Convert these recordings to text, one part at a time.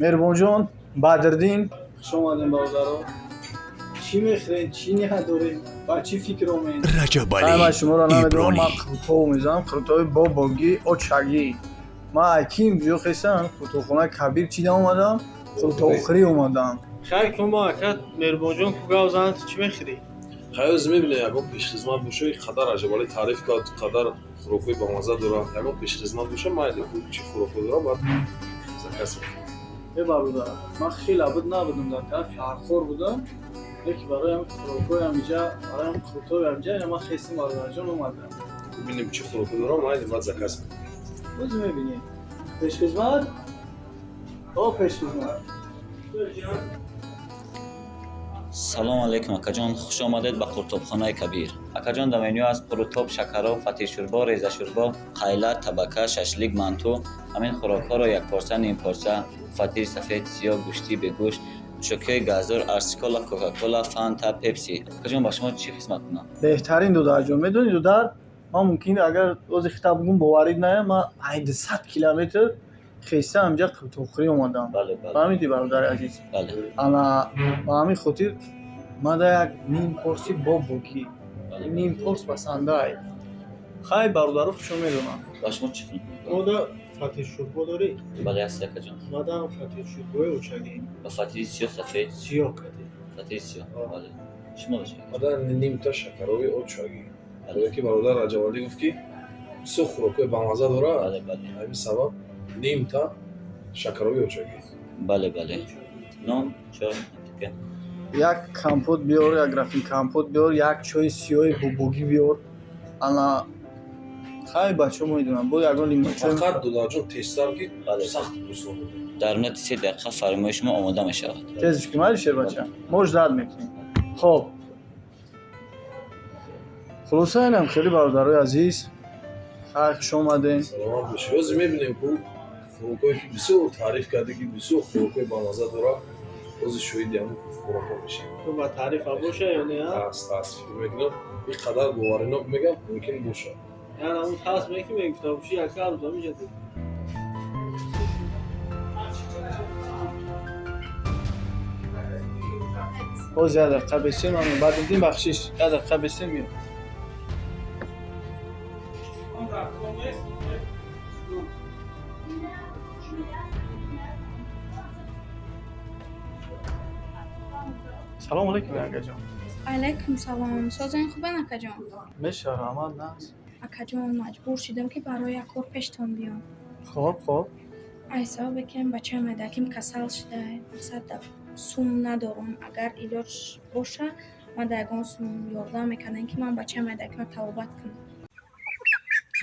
Меҳрубонҷон, Бадриддин, хуш омадем, бародаро. Чӣ мехӯрем, чӣ ният дорем, ба чӣ фикр омем? Раҷабалӣ Ман шуморо намедонам, Ибронӣ. Ман қурутоб мезанам, қурутоби бобогӣ, очагӣ. Ман аким ҷо хестам, қурутобхонаи Кабир чида омадам, қурутобхӯрӣ омадам. Хайр кун, мо ака Меҳрубонҷон ку гав зан, ту чӣ мехӯрӣ? Хайр, мебинем, ягон пешхизмат боша, ин қадар Раҷабалӣ таъриф кард, қадар хӯрокҳои бамазза дорад. Ягон пешхизмат боша, майли, ку чӣ хӯрокҳо дорад, баъд заказ мекунем. Э, бародар, ман хеле буд набудам, дар тарафи Фархор будам, яке барои ҳамин хӯрокҳои ҳамиҷа, барои ҳамин қурутоби ҳамиҷа ина ман хестам, бародарҷон, омадам. Бибинем, чӣ хӯрокҳо дорад, майли, баъд заказ мекунем. Боз мебинем. Пешхизмат, о пешхизмат. Салом алейкум, акаҷон, хуш омадед ба қуртобхонаи Кабир. Акаҷон, дар меню аст қурутоб, шакароб, фатиршӯрбо, резашӯрбо, қайла, табака, шашлик, манту. Ҳамин хӯрокҳоро якпорча, нимпорча, фатири сафед, сиёҳ, гӯштӣ, бегӯшт, нӯшокиҳои газдор, арсикола, кока-кола, фанта, пепси. Акаҷон, ба шумо чӣ хизмат кунам? Беҳтарин, дударҷон. Медонӣ, дудар, ман мумкин агар ози хитаб бигӯм, боварид наям, ман 800 километр хеста ҳамҷа қуртобхӯрӣ омадам. Бале, бале. Фаҳмидӣ, бародари азиз? Бале. Ана ба ҳамин хотир мада як ним порси бобогӣ, ним порс басандай. Хай, бародаро хушо медонам. Ба шумо чӣ кунам? Мода фатиршӯрбо дорӣ? Бале, ҳаст, акаҷон. Мадам фатиршӯрбои очагӣ. Ба фатири сиёҳ, сафед? Сиёҳ кадӣ. Фатири сиёҳ, бале. Шумо дошт? Баъдан нимта шакароби очагӣ. Барое ки бародар Раҷабалӣ гуфт, ки бисёр хӯрокҳои бамазза дорад, Бале, бале. ҳамин сабаб нимта шакароби очагӣ. Бале, бале. Ном, чой, напитка? Як компот биёр, як графин компот биёр, як чойи сиёҳи бобогӣ биёр. Ана хай, бачаҳо медонам, бо ягон лимончой. Фақат, дударҷон, тезтар, ки Бале. сахт гӯсон додем. Дар муддати 3 дақиқа фармоиши шумо омода мешавад. Тезш ки майли, шербача, мо ждать мекунем. Хоб, хулоса, инам хеле, бародарои азиз, хай, хуш омадем. Саломат бошӣ. Ҳозир мебинем, ку хӯрокҳое ки бисёр таъриф карде, ки бисёр хӯрокҳои бамазза дорад, ҳозир шоҳиди ҳамун хӯрокҳо мешавем. Ту ба таърифа боша ё не, а? Ҳаст, ҳаст, фикр мекунам, ин қадар боваринок мегам, мумкин бошад. Яъне ҳамун тарс меки мегуфтам, боши яка рӯз ҳамиҷа ди. Боз як дақиқа бесем, ама Бадриддин, бахшиш, як дақиқа бесем, меёд. Салому алейкум, акаҷон. Алайкум салом. Созоин, хубен, акаҷон? Меша, раҳмат, нас. Акаҷон, маҷбур шудам, ки барои як кор пештон биём. Хоб, хоб. Ай сабабе ки бачаи майдаким касал шуда, мақсад сум надорам. Агар илоҷ боша, ман дар ягон сум ёрдам мекардем, ки ман бачаи майдакимро табобат кунам.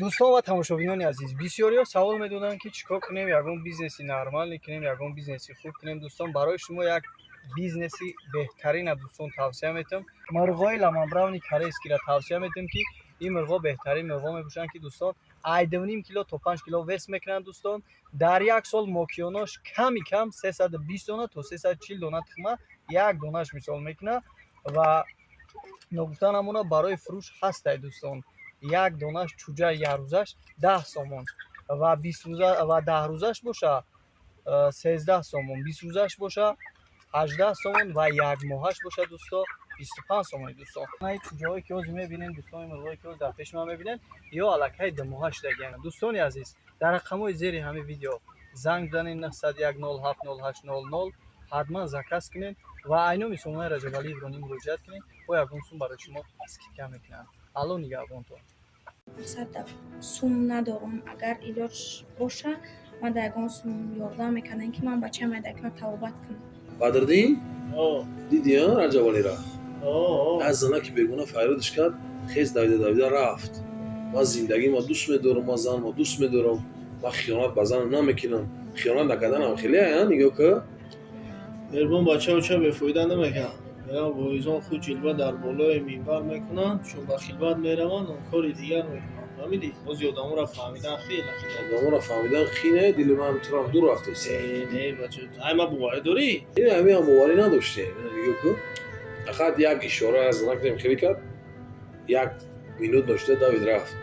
Дӯстон ва тамошобинони азиз, бисёриҳо савол медоданд, ки чӣ кор кунем, ягон бизнеси нормалӣ кунем, ягон бизнеси хуб кунем. Дӯстон, барои шумо як бизнеси беҳтарина, дӯстон, тавсия метиҳам. Мурғои ламанбравни корейскийро тавсия метиҳам, ки ин мурғо беҳтарин мурғо мебошанд, ки, дӯстон, ай 2,5 кило то 5 кило вес мекунанд. Дӯстон, дар як сол мокиёнош ками кам 320 дона то 340 дона тухма як донаш мисол мекунад. Ва ногуфта намонад, барои фурӯш ҳастай, дӯстон. Як донаш чӯҷа якрӯзаш 10 сомон ва 20 рӯза ва 10 рӯзаш боша 13 сомон, 20 рӯзаш боша 18 сомон ва якмоҳаш боша, дӯсто, 25 сомони. Дӯстон, чӯҷаҳое ки ҳозир мебинем, дӯстони, мурғое ки ҳозир дар пеши ман мебинем, ё аллакай 2 моҳа шудагианд. Дӯстони азиз, дар рақамҳои зери ҳамин видео занг бизанед, 901 07 08 00, ҳатман заказ кунед ва айноми сомонаи Раҷабалӣ Ибронӣ муроҷиат кунед, бо ягон сум барои шумо скидка мекунанд. Алло нигаҳбонтон. Мақсад сум надорам. Агар илоҷ боша, ман дар ягон сум ёрдам мекардем, ки ман бачаи майдакимро табобат кунам. Бадриддин. О. Дидӣ, а, Раҷабалира? О, о. Аз зана ки бегуна фарёдаш кард, хез давида давида рафт. Ман зиндагима дӯст медорам, ман занама дӯст медорам, ман хиёнат ба занам намекунам. Хиёнат накарданам хеле, а, нигоҳ ка. Меҳрубон, бачао ча бефоида намекунанд. Мегӯянд, воизон худ ҷилва дар болои минбар мекунанд, чун ба хилват мераванд, он кори дигар мекунанд. Фаҳмидӣ? Бози одаморо фаҳмидан хеле хеле. Одаморо фаҳмидан хине, дили ман турам дур рафтест. Э, не, бача, ай ма боварӣ дорӣ? Ин ҳамин ҳам боварӣ надоштем. Ина нигоҳ кун, фақат як ишора аз занак дем хеле кард, як минут дошта давид рафт.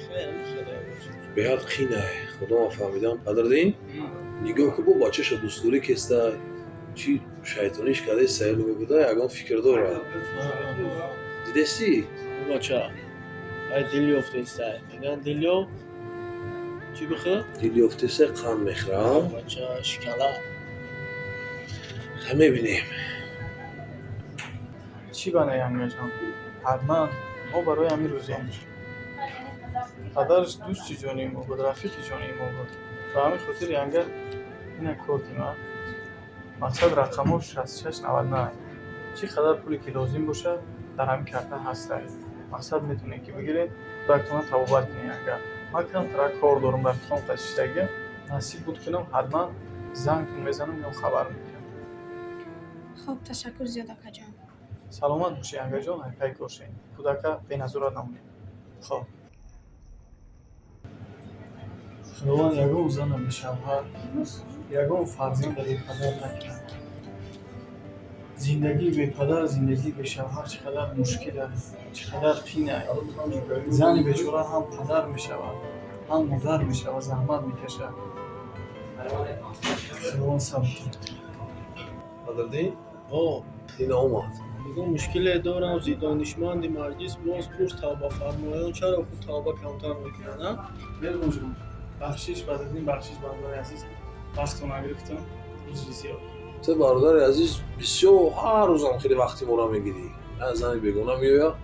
Хеле хеле, бача. Беҳад қинай, худома фаҳмидам, Бадриддин. Нигоҳ ку, бо бачаша дӯстдорӣ кеста, чӣ шайтониш кардеста, нигоҳ куда, ягон фикр дорад. Дидестӣ? Бача, ай дил ёфтестай. Мегӯянд дил ёфт чӣ бихӯр? Дил ёфтеста, қанд мехӯрам. Бача, шоколад. Хай, мебинем. Чӣ бана, янгаҷон, ҳатман мо барои ҳамин рӯзием. Падараш дӯсти ҷонии мо буд, рафиқи ҷонии мо буд. Ба ҳамин хотир, янга, ина корти ман, мақсад рақамҳо 6699. Чӣ қадар пуле ки лозим бошад, дар ҳамин карта ҳастай. Мақсад, метавонед ки бигиред, кӯдактона табобат кунед. Янга, ман камтара кор дорам, рафиқом ташиштагия. Насиб буд кунам, ҳатман зангтон мезанам ё хабар мекунам. Хоб, ташаккур зиёд, акаҷон. Саломат бошӣ, янгаҷон. Ай кор шед, кӯдака беназорат намонед. Хоб, Худованд ягон зана бешавҳар, ягон фарзанда бепадар накунад. Зиндагии бепадар, зиндагии бешавҳар чӣ қадар мушкил аст, чӣ қадар қин аст. Зани бечора ҳам падар мешавад, ҳам модар мешавад, заҳмат мекашад. Худованд сабр кунад. Бадриддин? О. Ина омад. Мегӯ, мушкиле дорам, зи донишманди маҷлис боз пурс, тавбафармоён чаро худ тавба камтар мекунанд, а? Меҳрубонҷон, бахшиш. Бадриддин, бахшиш. Бародари азиз, вақтро нагирифтам, узри зиёд. Ту, бародари азиз, бисёр ҳар рӯзам хеле вақти моро мегирӣ. Як зани бегона меояд,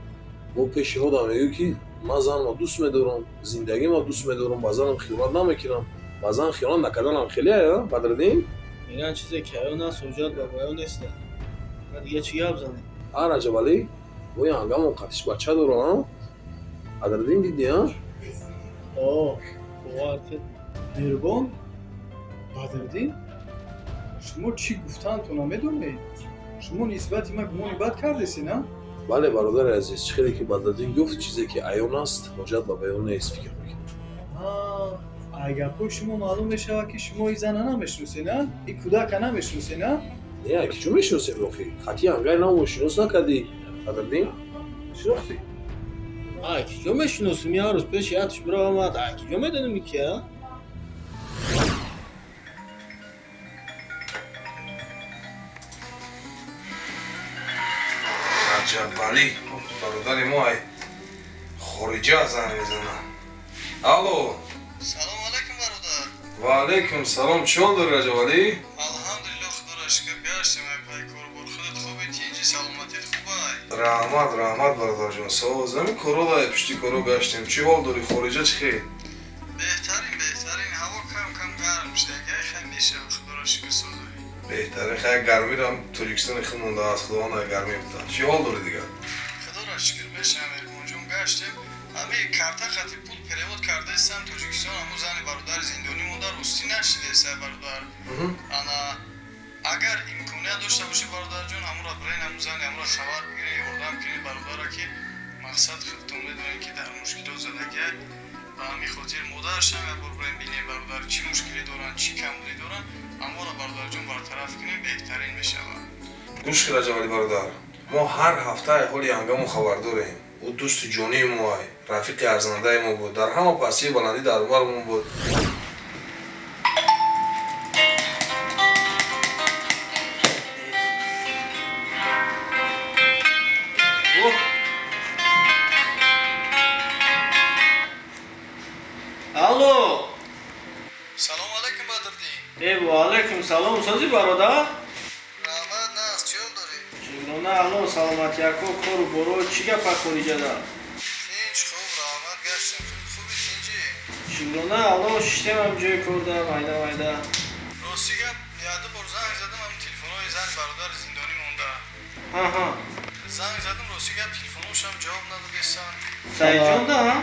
бо пеши одам мегӯӣ, ки ман занамро дӯст медорам, зиндагимро дӯст медорам, ба занам хиёнат намекунам. Ба зан хиёнат накарданам хеле, а, Бадриддин? Мегӯянд, чизе ки аён аст, ҳуҷҷат ба баён нест. Ма дига чӣ гап занем? А, Раҷабалӣ, бо янгамо қатиш бача дорам, а, Бадриддин, дидӣ, а? О, бовар кун. Меҳрубон, Бадриддин, шумо чӣ гуфтаантон намедонед? Шумо нисбати ман гумони бад кардеси, на? Бале, бародари азиз, чӣ хеле ки Бадриддин гуфт, чизе ки аён аст, ҳоҷат ба баён нест, фикр мекунам. Ай гапҳои шумо маълум мешавад, ки шумо ин зана намешиносед, на, ин кӯдака намешиносед, на? Не, ки чун мешиносем охи? Хати янгаи намо шинос накардӣ, Бадриддин? Шинохтӣ? Ай ки ҷо мешиносем? Як рӯз пеши ятш биромад, ай ки ҷо медонем ки, а? Раҷабалӣ, бародари мо ай хориҷа занг мезанад. Алло. Салом алайкум, бародар. Ва алайкум салом. Чӣ ҳол дорӣ, Раҷабалӣ? Алҳамдулилло, худоро шукр, гаштем ай пай корбор. Худат хубе, тинҷи, саломатит хубай? Раҳмат, раҳмат, бародарҷон, соз. Ҳамин корода, пушти коро гаштем. Чӣ ҳол дорӣ, хориҷа чӣ хел? Беҳтарин, беҳтарин. Ҳаво кам кам гарм шуда, хай мешава, худоро шукр, созои. Беҳтарин. Хай, гармирам Тоҷикистони худ монда аст, худованд ай гармӣ буда. Чӣ ҳол дорӣ дигар? Худоро шукр, мешава. Меҳрубонҷон, гаштем. Ҳами карта хати пул перевод кардаистам Тоҷикистон, ҳамун зани бародари зиндонӣ монда, ростӣ нашидеста, бародар. Ана агар имконият дошта бошӣ, бародарҷон, ҳамуро бирен, ҳамун зани ҳамуро хабар бигирен, ёрдам кунед бародара, ки мақсад, худтон медонед, ки дар мушкилот задагиай. Ба ҳамин хотир модарашам як бор бирен бинем, бародар, чӣ мушкиле доранд, чӣ камбудӣ доранд, ҳаморо, бародарҷон, бартараф кунем, беҳтарин мешавад. Гӯш ки, Раҷабалӣ бародар, мо ҳар ҳафта ай ҳоли янгамо хабар дорем. Ӯ дӯсти ҷонии мо ай, рафиқи арзандаи мо буд, дар ҳама пастию баландӣ дар бармон буд. Алло. Салому алайкум, Бадриддин. Э, ва алайкум салом. Сози, бародар? Раҳмат, нағз. Чӣ ҳол дорӣ? Шукрона Алло, саломати яко, кору боро чӣ гапа хориҷада? Тинч, хуб, раҳмат, гаштем. Худ хуби, тинҷӣ? Шукрона Алло, шиштемам ҷои корда, майда майда. Ростӣ гап, яду бор занг задам, ҳамин телефонҳои зани бародари зиндонӣ монда. Ҳа, ҳа. Занг задам, ростӣ гап, телефонҳошам ҷавоб надодестан. Саидҷонда, ҳа?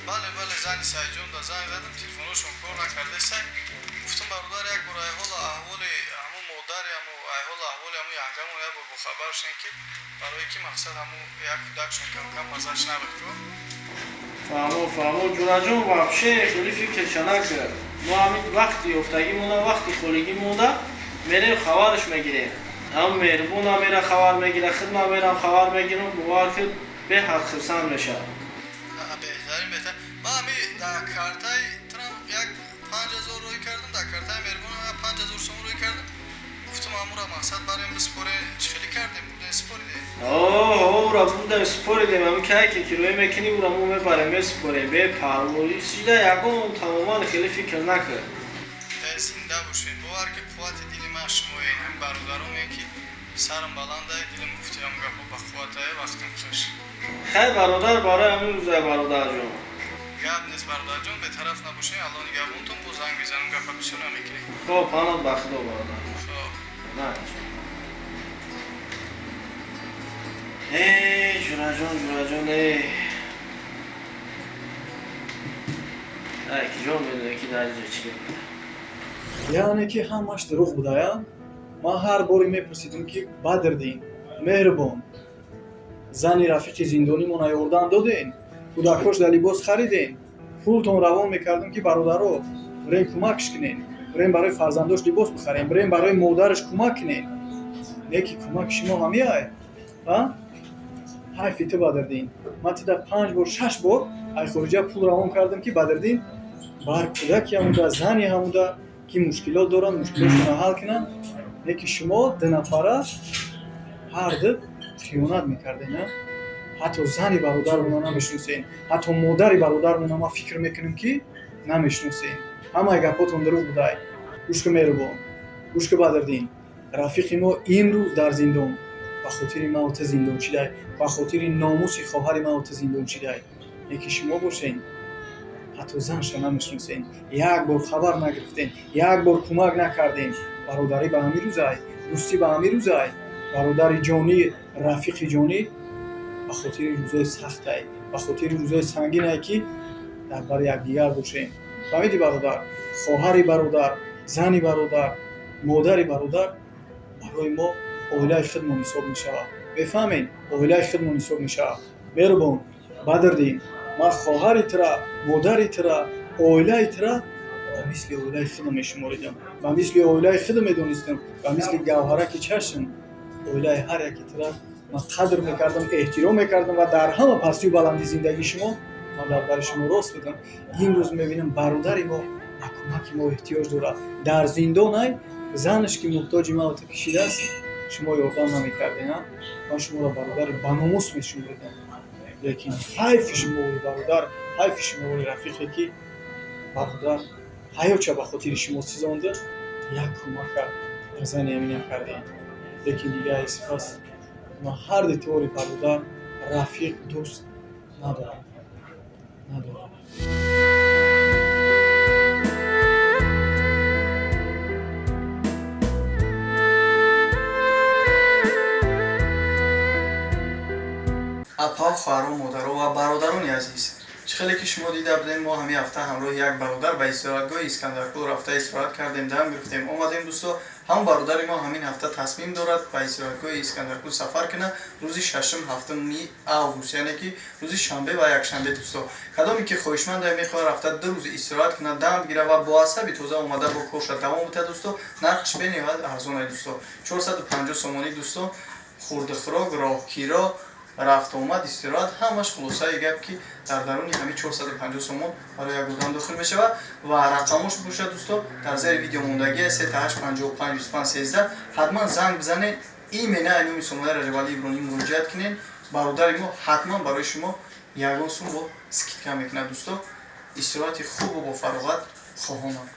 Бале, бале, зани Саидҷонда занг задам, телефонҳошон кор накардеста. Гуфтам, бародар, як бор айҳолу аҳволи ҳамун модари ҳаму, айҳолу аҳволи ҳамун янгамон як бор бохабар шудем, ки барое ки мақсад, ҳамун як кӯдакшон кам-кам маззаш набуд ку. Фаҳмо, фаҳмо, ҷураҷон, вообще хеле фикрша накард. Мо ҳамин вақти ёфтагӣ монда, вақти холигӣ монда, мерем, хабараш мегирем. Ҳам меҳрубонам мера хабар мегира, худмам мерам хабар мегирам, бовар кун, беҳад хурсанд мешавад. Беҳтарин, беҳтарин. Ман ҳами дар картаи трам як 5000 рӯй кардам, дар картаи Амура мақсад барем биспоре, чӣ хеле кардем, бурдем споридем? О, ура бурдем споридем, ами кай ки кироя мекунӣ, ура мо мебарем меспорем, бепарвоӣ сида ягон тамоман хеле фикр накун. Зинда бошед, бовар ки қуввати дили ман шумое, ҳам бародароме ки сарам баландай, дилам гуфтиам гапо ба қувватае, вақтам хуш. Хай бародар, барои ҳамин рӯзай бародарҷон. Гап нест бародарҷон, бетараф набошед, алло нигаҳбонтон, боз занг мезанам, гапа бисёр намекунем. Хоб, паноҳ ба худо бародар. Хоб. На. Э, ҷураҷон, ҷураҷон, э. Ай, ки ҷон медонӣ ки дар инҷо чӣ гап. Яъне ки ҳамаш дурӯғ будая? Ман ҳар боре мепурсидам ки Бадрдин, меҳрубон, зани рафиқи зиндонимона ёрдам додем, кӯдакош дар либос харидем, пултон равон мекардам ки бародаро, бирем кӯмакш кунем, бирем барои фарзандош либос бихарем, бирем барои модараш кӯмак кунем. Не ки кӯмаки шумо ҳамияй? А? Ҳайфи ту Бадрдин. Ман туда 5 бор, 6 бор ай хориҷа пул равон кардам ки Бадрдин бар кӯдаки ҳамуда, зани ҳамуда ки мушкилот доранд, мушкилотшонро ҳал кунанд. Не ки шумо ду нафара ҳар ду хиёнат мекардем, а? Ҳатто зани бародармона намешиносем, ҳатто модари бародармона ман фикр мекунам ки намешиносем. Ҳамаи гапотон дурӯғ будай. Гӯш кун меҳрубон, гӯш кун Бадрдин. Рафиқи мо имрӯз дар зиндон ба хотири ман ту зиндон шидай, ба хотири номуси хоҳари ман ту зиндон шидай. Не ки шумо бошен, ҳатто занша намешиносем, як бор хабар нагирифтем, як бор кӯмак накардем. Бародарӣ ба ҳамин рӯзай, дӯстӣ ба ҳамин рӯзай, бародари ҷонӣ, рафиқи ҷонӣ ба хотири рӯзои сахтай, ба хотири рӯзои сангинае ки дар бари якдигар бошем. Фаҳмидӣ бародар? Хоҳари бародар, зани бародар, модари бародар барои мо оилаи худмон ҳисоб мешавад. Мефаҳмед? Оилаи худмон ҳисоб мешавад. Меҳрубон, Бадрдин, ман хоҳари тура, модари тура, оилаи тура ба мисли оилаи худам мешуморидам, ба мисли оилаи худам медонистам, ба мисли гавҳараки чашм оилаи ҳар яки тура ман қадр мекардам, эҳтиром мекардам ва дар ҳама пастию баландии зиндагии шумо ман дар бари шумо рост будам. Имрӯз мебинам бародари мо ба кӯмаки мо эҳтиёҷ дорад. Дар зиндонай занаш ки муҳтоҷи ман ту кишидааст, шумо ёрдам намекардем, а? Ман шуморо бародари баномус мешуморидам. Лекин ҳайфи шумои бародар, ҳайфи шумои рафиқе ки бародар ҳаётша ба хотири шумо сизонда, як кӯмака ба зани ҳамин накардем. Лекин дига сипас ман ҳар дитвори бародар, рафиқ, дӯст надорам. Надорам. Апа, хоҳару, модаро ва бародарони азиз, чӣ хеле ки шумо дида будем, мо ҳамин ҳафта ҳамроҳи як бародар ба истироҳатгоҳи Искандаркул рафта истироҳат кардем, дам гирифтем, омадем. Дӯсто, ҳам бародари мо ҳамин ҳафта тасмим дорад ба истироҳатгоҳи Искандаркул сафар кунад рӯзи 6-7 август, яъне ки рӯзи шанбе ва якшанбе. Дӯсто, кадоме ки хоҳишманда мехоҳад рафта 2 рӯз истироҳат кунад, дам бигирад ва бо асаби тоза омада бо корша давом битад, дӯсто, нархш бениҳоят арзон дӯсто, 450 сомонӣ дӯсто, хурдухӯрок, роҳкиро, рафту омад, истироҳат, ҳамаш. Хулосаи гап ки дар даруни ҳамин 450 сомон барои як одам дохил мешавад ва рақамош бошад дӯсто дар зери видео мондагия 38 55 25 13. Ҳатман занг бизанед, именно номи Сомонаи Раҷабалӣ Иброҳим муроҷиат кунед. Бародари мо ҳатман барои шумо ягон сум бо скидка мекунад. Дӯсто, истироҳати хубу бо фароғат хоҳонам.